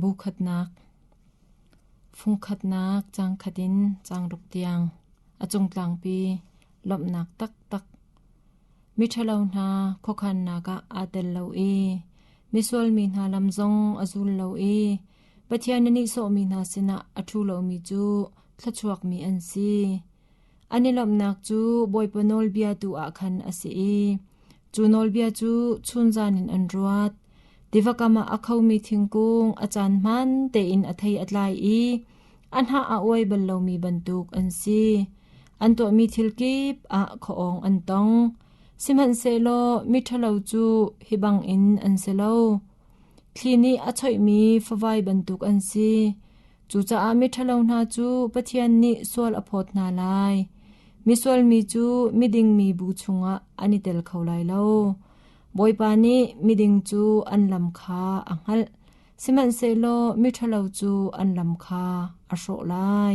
Bu khatnak Fungkhatnak cangkhat in cangruk tiang a cungtlangpi lawmhnak taktak. Miṭhalo hna khuakhannak ah aa tel lo i misual mi hna lam zong a zul lo i Pathian a nihsawhmi hna sinah a ṭhu lomi cu thluachuakmi an si. An i lawmhnak cu Bawipa nawlbia tu ah khan a si i cu nawlbia cu chunzan in an ruat. Tiva kam ah a khomi thingkung a caan hmaan tein a thei a tlai i a hnah a uai bal lomi bantuk an si. An tuahmi thil kip ah khuaawng an tong. Sihmanhsehlaw miṭhalo cu hi bangin an si lo. Thli nih a choihmi favai bantuk an si. Cucaah miṭhalo hna cu Pathian nih sual a phawt hna lai. Misual mi cu miding mi bu chungah an i tel kho lai lo. Bawipa nih miding cu an lam kha a hngalh, sihmanhsehlaw miṭhalo cu an lam kha a hrawh lai.